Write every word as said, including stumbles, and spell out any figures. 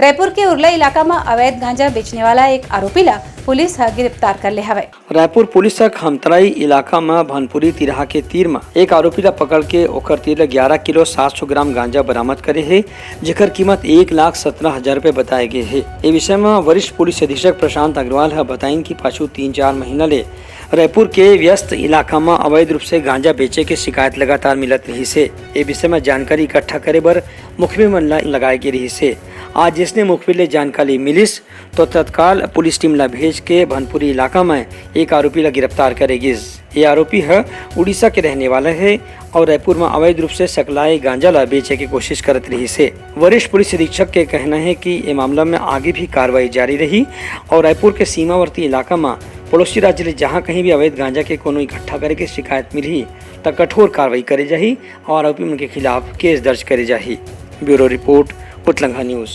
रायपुर के उरला इलाका म अवैध गांजा बेचने वाला एक आरोपी ला पुलिस ह गिरफ्तार कर ले हवय। रायपुर पुलिस ह खमतराई इलाका म भनपुरी तिराहा के तीर म एक आरोपी ला पकड़ के ओकर तीर ले ग्यारह किलो सात सौ ग्राम गांजा बरामद करे हे, जेकर कीमत एक लाख सत्रह हजार रुपए बताए गे हे। ए विषय म वरिष्ठ पुलिस अधीक्षक प्रशांत अग्रवाल ह बताइन कि पाछू तीन चार महीना ले रायपुर के व्यस्त इलाका म अवैध रूप से गांजा बेचे के शिकायत लगातार मिलत रिहिस हे। ए विषय म जानकारी इकट्ठा करे बर मुखबिर मन ला लगाए गे रिहिस हे। आज जइसने मुखबिर ले जानकारी मिलिस, तो तत्काल पुलिस टीम ला भेज के भनपुरी इलाका म एक आरोपी ला गिरफ्तार करे गिस। ये आरोपी ह उड़ीसा के रहने वाला हे और रायपुर म अवैध रूप से सकलाए गांजा ला बेचे के कोशिश करत रिहिस हे। वरिष्ठ पुलिस अधीक्षक के कहना हे कि ये मामला म आगे भी कार्रवाई जारी रही और रायपुर के सीमावर्ती इलाका म पड़ोसी राज्य ले जहां कहीं भी अवैध गांजा के कोनो इकट्ठा करे के शिकायत मिलही, त कठोर कार्रवाई करे जाही और आरोपी मन के खिलाफ केस दर्ज करे जाही। ब्यूरो रिपोर्ट, उतलंघा न्यूज।